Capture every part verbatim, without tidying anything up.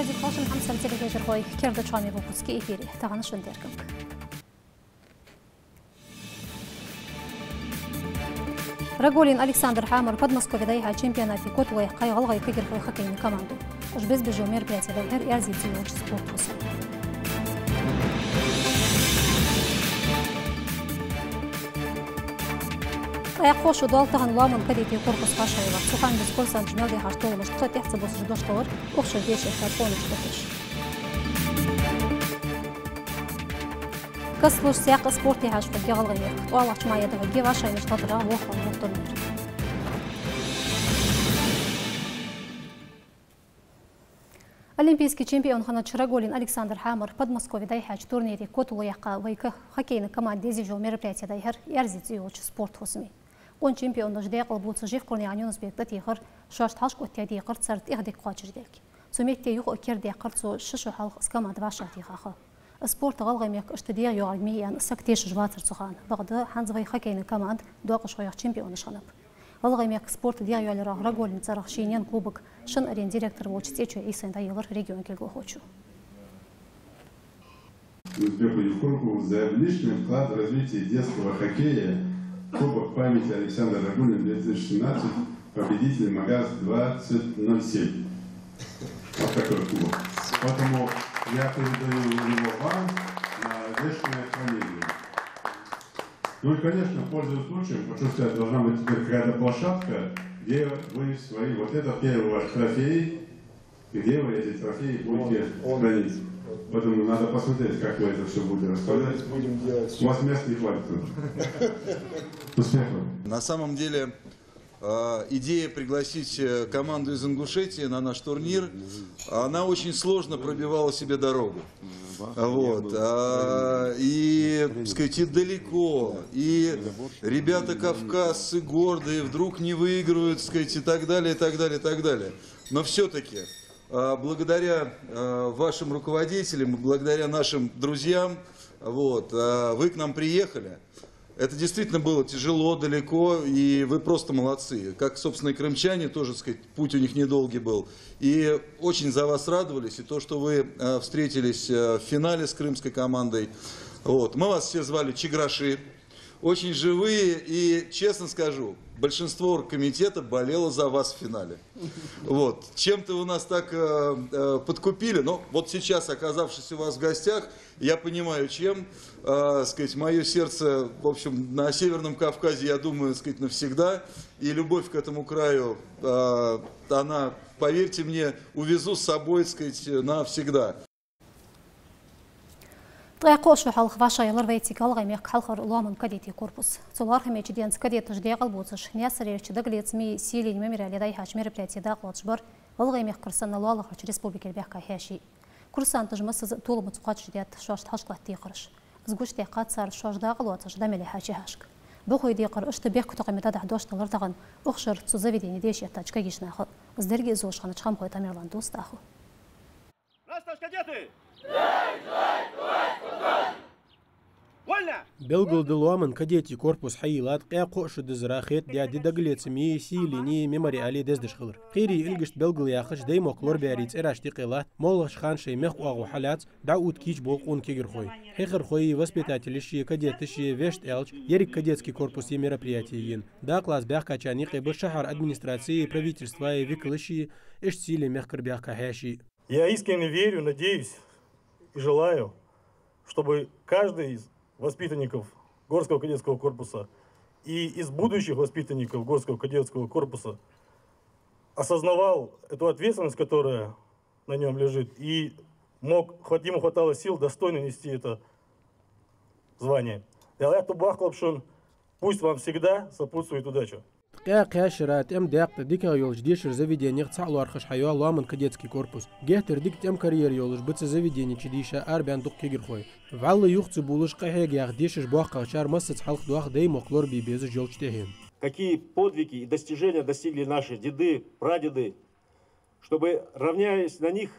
Дика хийла шун, хьамсара телехьежархой, керда хоамий выпуск я эфире. Тахан шун теркам: Рагулин Александр хьамар Подмосковье дӀайихьа чемпионате котало яьккхай гӀалгӀай кагирхой хоккейни командо. Уж безбеш йола мероприяти дӀайихьар «Аьрзи» цӀи йолча спорт хӀусаме. Ткъаь кхо шу доал тахан лоаман кадетий корпус вӀашагӀъеллар. Цу хана бис курсанташ мел дехаш толамаш тха тӀехьа ца бусаш дош далар, укх шера деша эттар къонахчун тӀехьаш. Кастлуш сяхь спорте хьажа хургья гӀалгӀай мехка. ТкъоалагӀча мае дӀахьоргья вӀашагӀъеннача латарах вохван вух турнир. Олимпийски чемпион хиннача Рагулин Александр хьамар Подмосковье дӀайихьача турнире котало яьккхай вай ка-, хоккейни команда дезаш йола мероприяти дӀайихьар «Аьрзи» цӀи йолча спорт хӀусаме. Къона чемпионаш декъала бувцаш Евкурнаькъан Юнус-Бек тӀатехар, шоашта хьалхашка оттаяь декхар цар тӀехдика кхоачашдергдолга. Цу метте юха а кердадаьккхар цо ши шу хьалха из команда вӀашагӀтеха ха. Из спорт гӀалгӀай мехка иштта дегӀайоагӀаргья аьнна саг тешаш вацар цу хана. Бакъда хӀанз вай хоккейни команда доакъашхой чемпионаш хиннаб. ГӀалгӀай мехка спорта дегӀайоалаярах Рагулина цӀерагӀа ший наьна кубок шин арена директор волча ЦӀечой Ӏийсайна дӀаелар региона кулгалхочо. Успеху Евкурку за личный вклад в развитие детского хоккея. Кубок памяти Александр Рагулин две тысячи семнадцать, победитель Магас двадцать ноль семь. Вот такой кубок. Поэтому я передаю его вам на вечное хранение. Ну и, конечно, пользуясь случаем, хочу сказать, должна быть теперь какая-то площадка, где вы свои, вот это первый ваш трофей, где вы эти трофеи будете хранить. Поэтому надо посмотреть, как вы это всё будете расставлять. Будем делать. У вас мест не хватит. Успехов. На самом деле, а, идея пригласить, э, команду из Ингушетии на наш турнир, она очень сложно пробивала себе дорогу. Вот. А, и, так сказать, и далеко, и ребята кавказцы гордые, вдруг не выигрывают, так сказать, и так далее, и так далее, и так далее. Но всё-таки, а, благодаря, а, вашим руководителям, благодаря нашим друзьям, вот, а, вы к нам приехали. Это действительно было тяжело, далеко, и вы просто молодцы. Как, собственно, и крымчане тоже, так сказать, путь у них недолгий был. И очень за вас радовались, и то, что вы, э, встретились, э, в финале с крымской командой. Вот. Мы вас все звали Чиграши. Очень живые, и, честно скажу, большинство оргкомитета болело за вас в финале. Вот. Чем-то вы нас так, э, э, подкупили, но вот сейчас, оказавшись у вас в гостях, я понимаю, чем, э, сказать, моё сердце, в общем, на Северном Кавказе, я думаю, сказать, навсегда. И любовь к этому краю, э, она, поверьте мне, увезу с собой, сказать, навсегда. Ткъаь кхо шу хьалха вӀашагӀъеллар вайцига ГӀалгӀай мехка хьалхара лоаман кадетий корпус. Цу лоархӀамеча денца кадеташ декъала бувцаш, Наьсарерча Дагалеца Мий сийлен мемориале дӀайихьача мероприяте дакъа лоацаш бар ГӀалгӀай мехкара санна лоалахарча республикера баьхка хьаьший. Курсанташа массаза а толамца кхоачашдаьд шоашта хьалхашка латта декхараш. Из гучадаьккхад цар шоаш дакъа лоацаш дӀа мел яьхача яхьашка. Бухой декхар иштта бехктокхаме дӀадахьа дош далар тахан укх шера цу заведене деша эттача кагийча наха. Из деррига а зовш хиннача Хамхой Тамерлан дувц тӀахьо. Насташ, кадеты! Вольно! Белгала да лоаман кадетий корпус хьайийллад ткъаь кхо шу дизара хетадаь Ди Дагалеца Мий сийлен мемориале дездеш хилар. Кхерий, илгашта белгалъяхача Даймохк лорабаьрий цӀераш юкъе латт моллагӀча хана шоай мехка оагӀув хьалаьца дӀаотта кийча бола къона кагирхой. Хьехархой, воспитателаши, кадеташи, вешта аьлча, еррига кадетски корпусе мероприяти ена. Дакъа лаца баьхкачарна юкъе ба шахьара администрацеи правительствои викалаши, иштта сийлен мехкара баьхка хьаьший. Я искренне верю, надеюсь и желаю, чтобы каждый из воспитанников Горского кадетского корпуса и из будущих воспитанников Горского кадетского корпуса осознавал эту ответственность, которая на нём лежит, и мог, хват-, ему хватало сил достойно нести это звание. Дала аьттув боаккхалба шун, пусть вам всегда сопутствует удача. Ткъаь кхаь шера тӀема даькъе дикагӀа йолча дешара заведенех цхьа лоархӀаш хьайоагӀа лоаман кадетски корпус. Геттара дика тӀема карьера йолаш ба цу заведене чу дийша арабаьнна дукха кагирхой. ВӀалла юха ца бувлаш, къахьегаш дешаш боаккхагӀчар массаза хьалхадоах Даймохк лорабе безаш йолча тӀехьенна. Какие подвиги и достижения достигли наши деды, прадеды, чтобы, равняясь на них,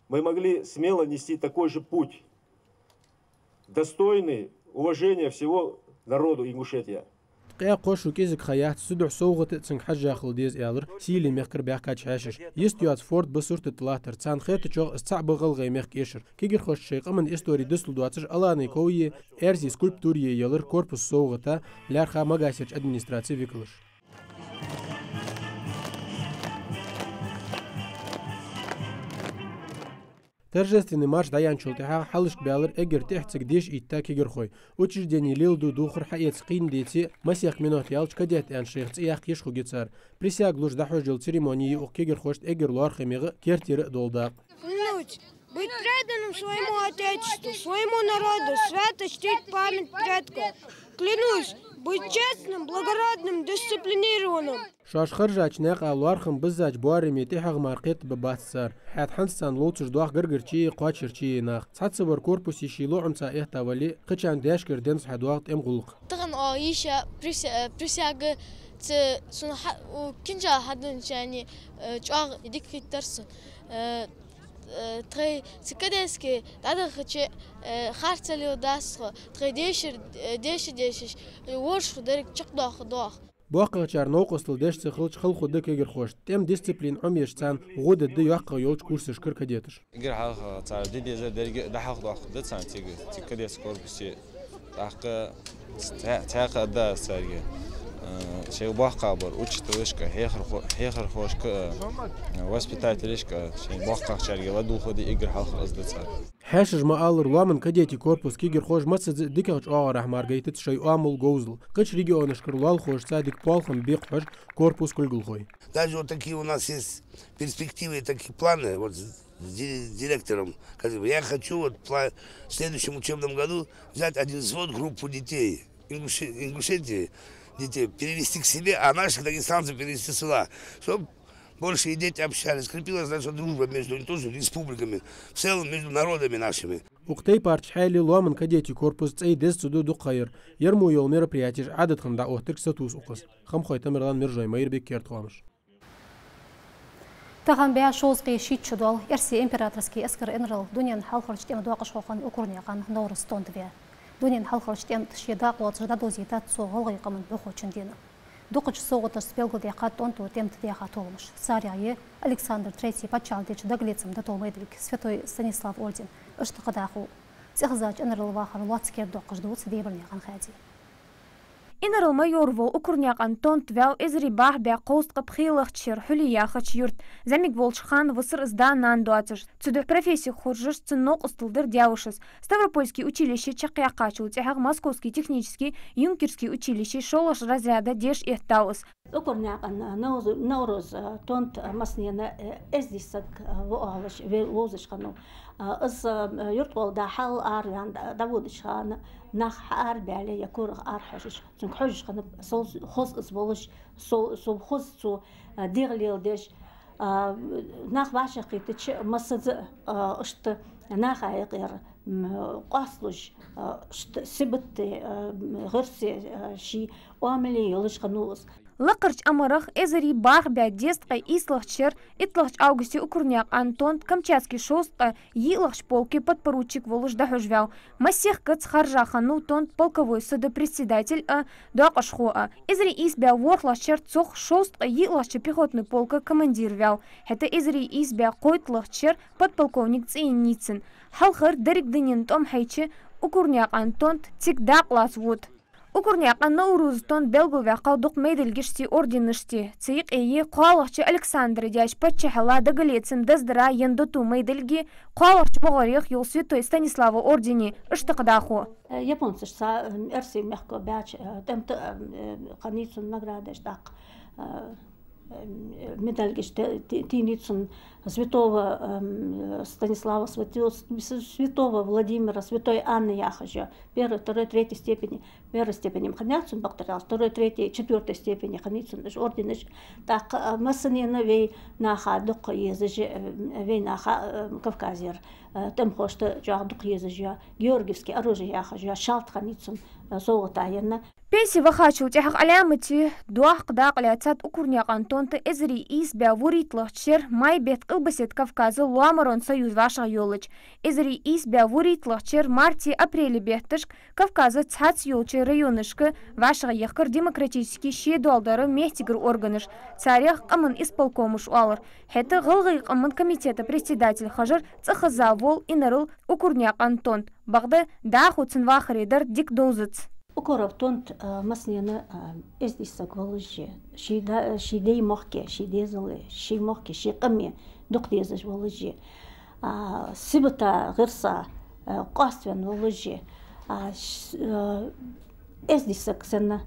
мы могли смело нести такой же путь, достойный уважения всего народу Ингушетия. Кхы а кхо шу кӀезига ха яц, цудухьа совгӀата а цунга хьежжа хила деза, аьлар Сийли мехкара баьхкача хьаьшаша. Йистйоаца форд ба сурта тӀа латтар, царна хетачох из цхьаъ ба ГӀалгӀай мехка эшар. Кегирхошта шоай къаман истори дицлу доацаш Аланай ков е аьрзи скульптура е ялар корпус совгӀата, лаьрхӀа Магасерча администраце викалаша. Торжественный марш дӀаяьнначул тӀехьагӀа хьалхашка баьлар эггара тӀехьа цига деша этта кегирхой. Учреждене леладу духар хьаэца кхийна деце а, масех минот яьлча кадет аьнна шоайх цӀи яккха йиш хургья цар. Присяга луш дӀахьош йола церемони я укх кегирхошта эггара лоархӀамегӀа а, кертера а дола дакъа. Клянусь быть преданным своему Отечеству, своему народу, свято чтить память предков. Клянусь быть честным, благородным, дисциплинированным. Шоаш харжача наькъа лоархӀам биззача боараме тӀехьагӀа мара кхетабергбац цар. ХӀаьта хӀанз царна ловцаш доагӀа гаргарчеи кхоачарчеи нах. Цхьаццавар корпусе ший лоӀамца эхта вале а, кхычарна даьшкара денз хьадоагӀа тӀема гӀулакх. Тахан оаха йийша прися-, э, присяга ца, сона хьа-, у, кинжал хьаденначарна, э, чӀоагӀа дика хийттар сона. Э, э, тхоай цу кадетски дӀадахача, э, харцлуш дац тхо, тхоай дешар, э, деша дешаш, э, ворхӀ деррига чакхдоахаргдоах. БоккхагӀчар новкъостал деш ца хилча, хала хургда кегирхошта. ТӀема, дисциплина Ӏомаеш царна гӀо дергда йоккхагӀа йолча курсашкара кадеташа. Эггара хьалха цар де дезар деррига а дӀахьалхадоаккхаргда царна цига, цига кадетски корпусе. ТӀаккха цхьа-, цхьаькха а да аз царга, э, шоай боккхагӀбар учителашка, хьехархо-, хьехархошка, э, воспитателашка, шоай боккхагӀчарга ладувгӀаргда эггара хьалха, из да цар. Хьаьшаша ма аллара, лоаман кадетий корпуса кегирхоша массаза а дикагӀча оагӀорахьа мара гайтац шоай оамал, говзал. Кхыча регионашкара лоалахошца дика болх бе кхухьаш корпуса кулгалхой. Даже вот такие у нас есть перспективы, такие планы, вот с ди-, директором. Как бы я хочу вот пла-, в следующем учебном году взять один взвод, группу детей Ингуше-, Ингушетии, детей перевести к себе, а наших дагестанцев перевести сюда, чтоб больше и дети общались, крепилась наша дружба между не то что республиками, в целом между народами нашими. Укх тайпарча хьале лоаман кадетий корпуса цӀай деза ца ду дукха ха яр. Ер мо йола мероприятеш Ӏадат хинна дӀаоттарга сатувс укхаза. Хамхой Тамерлан, Мержой Майрбек, «Керда хоамаш». Тахан бӀаь шовзткъеи шийтта шу доал эрсий императорски эскара инарал дунен хьалхарча тӀема доакъашхо хинна Укурнаькъан Навруз тӀом тӀа ваь. Дунен хьалхарча тӀем тӀа ший дакъа лоацаш дӀадовзийтад цо гӀалгӀай къаман бӀухочун дийнахьа. Дукхача совгӀаташца белгалдаьккхад тӀом тӀа тӀем тӀа даьха толамаш. Царех я Александр Третий паччахьалкхен дегӀа дагалоацам дӀатоха майдилг Святой Станислав орден. Иштта кхыдола цӀихезача инарал вахар лоацца кердадоаккхаш дувц Дебарнаькъан Хади. Инарал-майор вола Укурнаькъан тӀом тӀа ваьв эзари бархӀ бӀаь кховзткъеи пхелагӀча шера Хьули яхача юрта. ЗӀамига волча хана висар из да-нана доацаш. Цудухьа профессех хоржаш, цун новкъостал дир даь-вошас. Ставропольски училище чакхъяьккхачул тӀехьагӀа Московски технически, Юнкерски училище шоллагӀча разряда деша эттав из. Укурнаькъан Навруз, Навруз, э, тӀом тӀа, э, массанена, э, эздий саг, э, ва оалаш, ве-, вовзаш хиннав. Э, из, э, юртахола дӀахьал араваьнна дӀа-, дӀаводача хана нах хьаарабаьле, е корах арахьожаш, цунга хьожаш хиннаб, сов хоза из волаш, сов, сов хоза цо, э, дегӀ леладеш, э, нах вӀашагӀкхийтача, массаза а, э, иштта наха юкъера, м, къоастлуш, э, иштта сибатте, э, м, гӀирсе, э, ший оамале йолаш хиннав из. Лакхарча амарах эзари бархӀ бӀаь дезткъеи ийслагӀча шера итталагӀча августе Укурнаькъан тӀом тӀа Камчатски шовзткъеи йиълагӀча полка подпоручик волаш дӀахьожаваьв. Масех кац харжа хиннав тӀом тӀа полковой суда председатель а, доакъашхо а. Эзари ийс бӀаь ворхӀлагӀча шера цох шовзткъеи йиълагӀча пехотни полка командир ваьв. ХӀаьта эзари ийс бӀаь кхойтталагӀча шера подполковник цӀи еннай цун. Хьалхара деррига дунен тӀом хьайча, Укурнаькъан тӀом тӀа цига дакъа лаца вода. Укурнаькъан Навруз тӀом тӀа белгалваьккхав дукха майдилгашцеи орденашцеи. Цу юкъе я кхоалагӀча Александра даьча паччахьала дагалоацам даздара енна доту майдилги, кхоалагӀча могӀарех йола Святой Станислава ордени, иштта кхыдола. Японцашца, э, эрсий мехка баьча, э, тӀем тӀа, э, хиннай цунна наградаш, тӀаккха, э, э, медальгаш те-, те-, тийнай цунна святого, эм, Станислава, святого, святого Владимира, святой Анны яхаш йола. Первой, второй, третьей степени. Первой степени-м хиннаяц цун бакъдар аьлча, второй, третьей, четвёртой степени хиннай цунна уж орденаш. ТӀаккха, э, массанена вай наха дукха езаш, э, вай наха, э, Кавказера, э, тӀемхошта чӀоагӀа дукха езаш йола, Георгиевски оружие яхаш йола шалта хиннай цунна, э, совгӀата енна. Пенсе вахачул тӀехьагӀа Ӏаламате доккха дакъа лаьцад Укурнаькъан Тонта эзар ийс бӀаь вурийтталагӀча шера май бетта Къилбаседа Кавказа лоамарон союз вӀашагӀйоллача. Эзар ийс бӀаь вурийтталагӀча шера марте-апреле бетташка Кавказа цхьацца йолча районашка вӀашагӀъехкар демократически шедоал дара моттигера органаш, царех къаман исполкомаш оалар. ХӀаьта ГӀалгӀай къаман комитета председатель хьажар цӀихеза вола инарал Укурнаькъан Тонт. Бакъда дӀахо цун вахаре дар дика довзац. Укуров Тонт, а, массанена, а, эздий саг волаш, ший да-, ший даьй мохке, ший дезале, ший мохке, ший къаме дукха дезаш волаш, а, сибата гӀирса, а, къоаставаь волаш, а, ш-, а, эздий саг санна,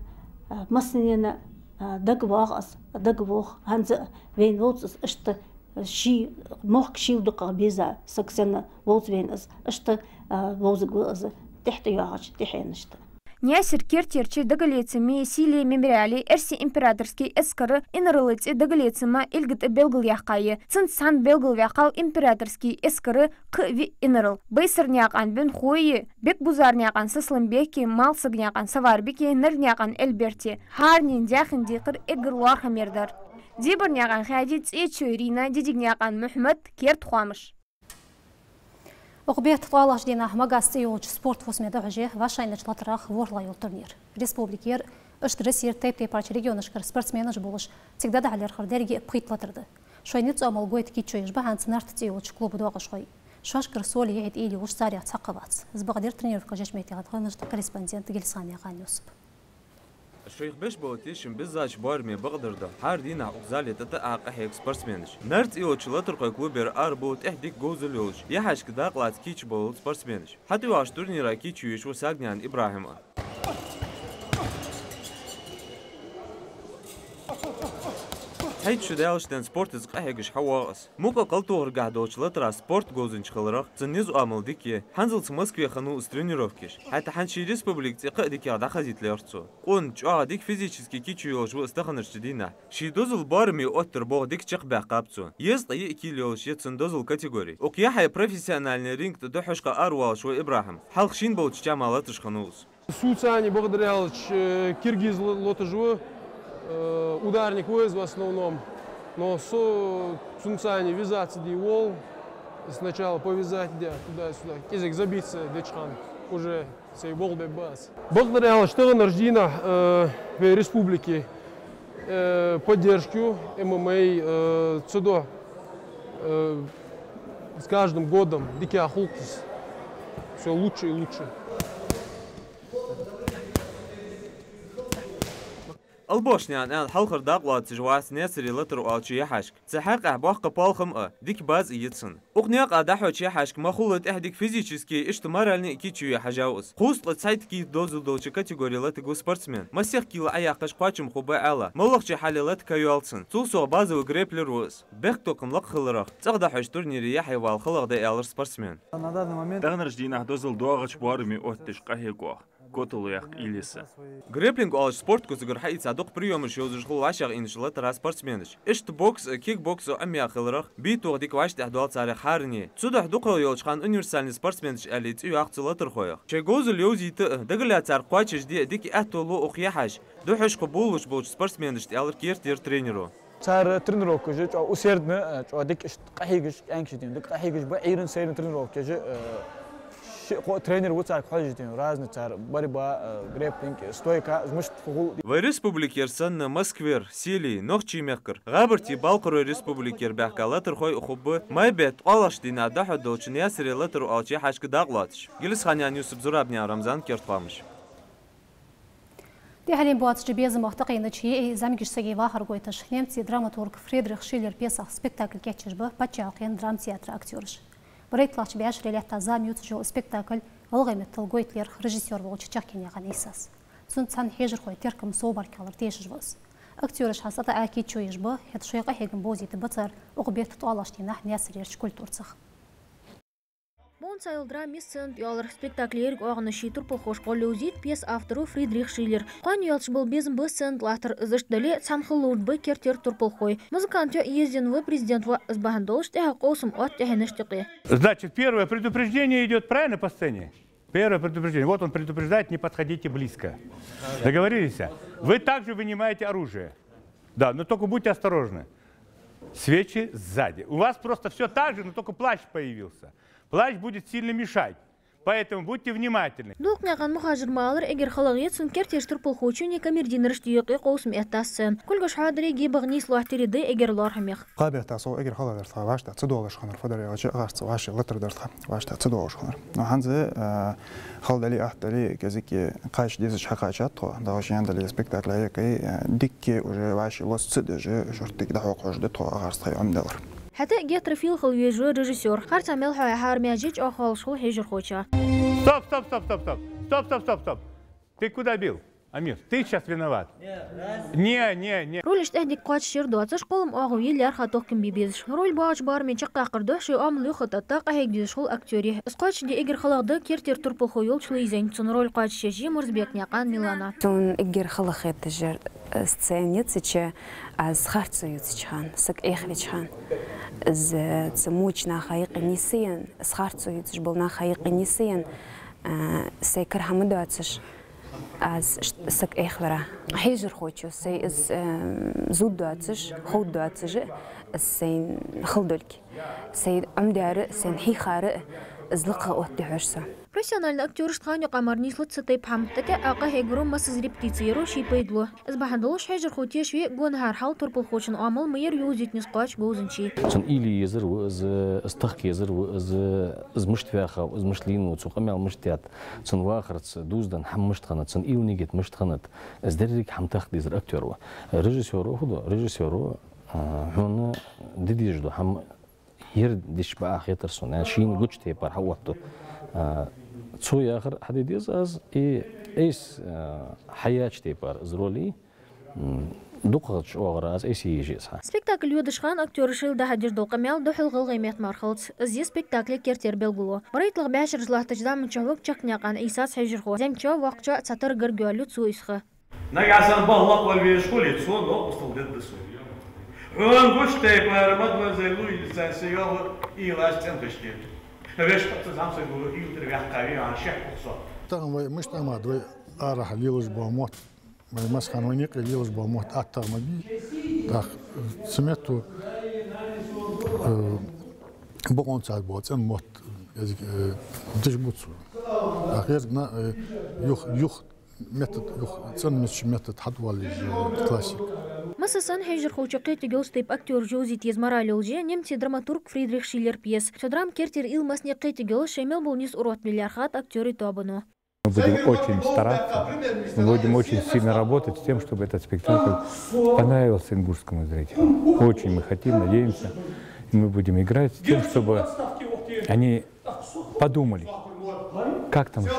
а, массанена, а, дагавоагӀа из, дагавоагӀа, хӀанз а вайна вовз из, иштта ший мохк шийла дукхагӀа беза саг санна вовз вайна из, иштта, а, вовзаргва из тӀехьа тӀайоагӀача тӀехьенашта. Наьсаре кертерча дагалоацаме сийле мемориале эрсий императорски эскара инарала цӀи дагалоацама илгата белгалъяьккхай. Цунца цхьана белгалваьккхав императорски эскара кхы а виъ инарал: Байсарнаькъан Бенхои, Бекбузарнаькъан Сасламбеки, Малсагнаькъан Саварбики, Нарнаькъан Эльберти. ХӀаранена даьхен декхар эггара лоархӀамера дар. Дибарнаькъан Хади, ЦӀечой Рина, Дидигнаькъан Мухьмад, «Керда хоамаш». Укх бетта ткъоалагӀча дийнахьа «Магас» цӀи йолча спорт фусаме дӀахьош я вӀашагӀйеннача латарах ворхӀлагӀа йола турнир. Республикера, иштта Россера тайп-тайпарча регионашкара спортсменаш болаш, цига дӀадахьа лаьрхӀар деррига а пхийтта латар да. Шоай низ, оамал гойта кийчо еш ба хӀанз «Нарт» цӀи йолча клуба доакъашхой. Шоашкара соли яхье тӀаийла йолаш царех цхьаккха вац. Из бакъдир тренировкаш еча метте хиннача корреспондента Гелисханаькъан Юсупа. Шоайх беш бола тешам безача боараме бакъдар да хӀара дийнахьа укх зале тӀатаӀа къахьега спортсменаш. «Нарт» цӀи йолча латархой клубера арабу тӀехьа дика говзал йолаш, яхьашка дакъа лаца кийча болаш спортсменаш. ХьатӀайоагӀача турнира кийчо еш ва Сагнаькъан ИбрахӀим а. Цхьайтта шу даьлча денз спортаца къахьегаш хьавоагӀа из. Мукъа кхалтохаргахьа долча латара спорт говзанча хиларах, цун низ, оамал дика я. ХӀанзалца Москве хиннав из тренировкаш. ХӀаьта хӀанз ший республика цӀи кхы а дикагӀа дӀахазийта лаьрхӀ цо. Къона, чӀоагӀа дика физически кийчо йолаш ва из таханарча дийнахьа. Ший дозал боараме оттар богӀа дика чакхбаьккхаб цо. Езткъеи йиъ кила йолаш я цун дозал категори. Укх яхье профессиональни ринг тӀа дӀахьош кхы аравоалаш ва ИбрахӀим. Хьалха шин болча чама латаш хиннав из. Сона цани, бакъдар аьлча, э, киргиз ло-, лоташ ва, э, ударник ва из в основном. Но со цунцани вязаться де воалл, сначала повязать де, туда-сюда, кӀезига забиться деча хана, уже сай болх бергба аз. Бакъдар аьлча, таханарча дийнахьа, э, вай республике, э, поддержка ю, ММА, э, цудухьа, э, с каждым годом дикагӀа хул из. Всё лучше и лучше. Албошнаькъан Ӏаьла хьалхара дакъа лоацаш вац Наьсаре латар оалача яхьашка. Цу хьакъехьа боккха палхам а, дика база а я цун. Укх наькъа дӀахьоча яхьашка ма хулла тӀехдика физически, иштта моральни а кийчо е хьежав из. Кхузткъа цхьайтта кийча дозал долча категоре латаргва спортсмен. Масех кила Ӏояьккхача кхоачамхо ба аьла, моллагӀча хьале латаргья йоал цун. Цул совгӀа базовый грэпплер ва из. Бехктокхам лакха хиларах, цӀагӀа дӀахьоча турнире яхье вала халагӀа да, аьлар спортсмен. Таханарча дийнахьа дозал доагӀача боараме оттадеш къахьег оаха. Котало яккха уйла я са. Грэпплинг оалача спорта куцагара хьаийца дукха приёмаш йовзаш хул вӀашагӀъийнача латара спортсменаш. Иштта бокс а, кикбокс а Ӏомаяь хиларах, битох дика вӀаштӀехьдоал царех хӀаране. Цудухьа дукхагӀа йолча хана универсальни спортсменаш аьле цӀи йоаккх цу латархоех. Шоай говзал йовзийта а, дагалаьцар кхоачашде а дика аьттув лу укх яхьаш. Духхьашха болалуш болча спортсменашта, аьлар керттера тренеро. Цар тренировкаш чӀоагӀа усердно, чӀоагӀа дика иштта къахьегаш, кӀаьнкаш дийна, дика къахьегаш ба, Ӏуйрийна, сайрийна тренировкаш, э, ши-кхо тренер ва царга хьожаш дийна, разный цар борьба, э, грэпплинг, стойка, из мишта хул. Вай республикера санна Москвера, Селий, Нохчий мехкара, ГӀаьбартеи Балкхарой республикера баьхка латархой а хургба май бетта ткъоалагӀча дийнахьа дӀахьоргдолча Наьсаре латар оалача яхьашка дакъа лоацаш. Гелисханаькъан Юсуп, Зурабнаькъан Рамзан, «Керда хоамаш». ТӀехьале боацача безамах тӀакхийнача йиӀий зӀамигача сага вахар гойташ, немций драматург Фридрих Шиллера пьесах спектакль кийчъеш ба паччахьалкхен драмтеатра актёраш. БарайтталагӀча бӀаьшере лаьтта зама ювцаш йола спектакль гӀалгӀай меттала гойта лаьрхӀ режиссёр волча Чахкенаькъан Ӏийсас. Цунца цхьана хьежархой теркам совбаргхилар тешаш ва из. Актёраш хӀанз цӀатаӀа кийчо еш ба, хӀаьта шоай къахьегам бовзийта ба цар укх бетта ткъоалагӀча дийнахьа Наьсарерча культура цӀагӀа. Бонцайл драме сцена тӀа йоалар. Спектакле еррига оагӀонаш ший турпалхошка гӀолла йовзийт пьеса автора Фридрих Шиллера. Кхоана йолча бала безам ба сцена тӀа латтар, из иштта дале а, цхьана хала ловш ба керттера турпалхой. Музыкант йоӀ езаенна ва президент воӀ, из бахьан долаш тӀехьа къовсам отт тӀехьенашта юкъе. Значит, первое предупреждение идёт, правильно, по сцене? Первое предупреждение. Вот он предупреждает: не подходите близко. Договорились? Вы также вынимаете оружие. Да, но только будьте осторожны. Свечи сзади. У вас просто всё так же, но только плащ появился. Плащ будет сильно мешать. Поэтому будьте внимательны. Дулкънаькъан Мухажир ма аллара, эггара халагӀа я цун кертерча турпалхочои камердинарашта юкъе къовсам эттача сенна. Кулгаш хьадаре, гебагӀа нийслохь тире да эггара лоархӀамех. Кхаь бетта со эггара халагӀа дар тха, вӀаштӀехьа ца доалаш хиннар, фу дар аьлча, агӀарца вӀаши латар дар тха, вӀаштӀехьа ца доалаш хиннар. Но хӀанз, э, хала дале, атта дале, кӀезига кхача дезача хьакхаьчад тхо, дагӀа шин дале спектакль хьекхе, э, дикка уже вӀаши лоаца ца деш, шортига дӀахьокхаш да тхо агӀарца тха Ӏомадаьлар. ХӀаьта а геттара фийла хила везаш ва режиссёр. Харцахьа мел хьоахьа хьара маьже чӀоагӀа хоалуш хул хьежархочоа. Стоп, стоп, стоп, стоп, стоп. Стоп, стоп, стоп, стоп. Ты куда бил? Амир, ты сейчас виноват. Не, не, не. Ролаш тӀехдика кхоачашъяр доацаш, кхоллама оагӀув йилла лаьрхӀа тохкам бе безаш. Роль боагӀача бараме чакхъяккхар духьа шоай оамал юхататта къахьега дезаш хул актёре. Из кхоачашде эггара халагӀа да кертерча турпалхо йолча Луизен. Цун роль кхоачашъеш я Мурзабекнаькъан Милана. Сона эггара халагӀа хеташ яр, э, сцена я цу чу, аз харцо ювцача хана, саг Ӏехавеча хана. Из, э, цу моча наха юкъе нийсъенна, из харцо ювцаш бола наха юкъе нийсъенна, э, сай кара хӀама доацаш, аз ш-, саг Ӏехавар. Хьежархочо сай из, э, зувргдоацаш, ховргдоацаш, из сайна хала долга. Сай Ӏомадаьр а, сайна хьийхар а, из лакхагӀа оттаде хьож со. Профессиональни актёрашта хана юкъа мара нийслуц цу тайпа хӀама. ТӀатеӀа къахьегавар, массаза репетици яр ший пайда лу. Из бахьан долаш хьежархо тешаве гонахьара хьал турпалхочун оамал ма яр йовзийташ из кхоачашдола говзанчий. Цун уйла е езар ва из, из тахка езар ва из, из мишта ваьхав, из мишта лийнав, цо къамаьл мишта даьд, цун вахарца дувзаденна хӀама мишта хиннад, цун уйла-нигат мишта хиннад, из деррига хӀама тахка дезар актёр ва. Режиссёро фу ду? Режиссёро, а, хьона де дезаш дола хӀама ер деш ба а хетар сона, шийна гуча тайпара хьаоттаду. А, цо яхар хьаде деза аз, и айса, а, хьаяьча тайпара из роль, м, дукхагӀча оагӀорахьа аз айса е еза из хьа. Спектакль йодача хана актёрашта дӀахьадеш дола къамаьл духхьал гӀалгӀай метта мара хилац. Из я спектакла кертера белгало. БарайтлагӀа бӀаьшераш латтача заман чухь вуг Чакхнаькъан Ӏийсас хьежархо. Зем чу воккхачоа цхьатарра гарга йоалаю цо из ха. Нагахьа санна балха лакха вала везаш хуле, цо новкъостал дергда сона. Хьона гуча тайпара мадемуазель Луиза цхьан сигалха уйлаш цӀенхашке. Вешта цу зӀамсаго уйла тӀара ваьккхаве, ана шехкух со. Тахан вай мишта Ӏомад, вай арахьа лелаш бола мотт, вай массахана вайна юкъе лелаш бола мотт аттагӀа ма бий. ТӀаккха цу метто, э, бокъонца бола цӀена мотт, э, деш ба цо. ТӀаккха ерзгна, э, юха, юха метта, юха цӀена мича метта хьатӀавоаллаш я классика. Масса санна хьежархочоа кхетаргйолаш тайпа актёраш йовзийта еза мораль йолаш я немций драматург Фридрих Шиллера пьеса. Цу драма кертера уйла массане кхетаргйолаш шоай мел бола низ урод мел лаьрхӀад актёрий тоабано. Мы будем очень стараться, мы будем очень сильно работать с тем, чтобы этот спектакль понравился ингушскому зрителю. Очень мы хотим, надеемся, и мы будем играть с тем, чтобы они подумали, как там жить,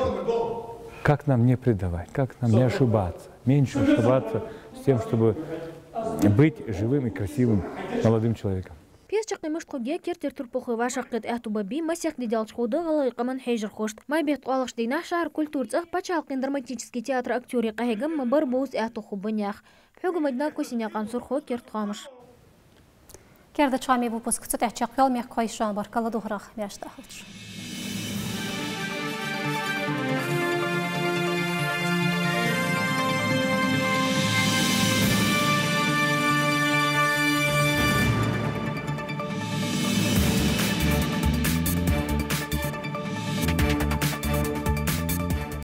как нам не предавать, как нам не ошибаться, меньше ошибаться, с тем, чтобы быть живым и красивым молодым человеком. Пьеса чакхъяь мишта хургья кертера турпалхой вӀашагӀкхета аьттув ба бий, масех ди даьлча ховргда гӀалгӀай къаман хьежархошта. Май бетта оалаш дийнахьа шахьара культура цӀагӀа паччахьалкхен драматически театра актёрий къахьегам ма барра бовза аьттув хургба наьха. Хьогамадна Косинаькъан Сурхо, «Керда хоамаш». Керда хоамий выпуск цу тӀа чакхъяьлар, мехкахой, шоана баркал ладувгӀарах, маьрша дӀахалда шо.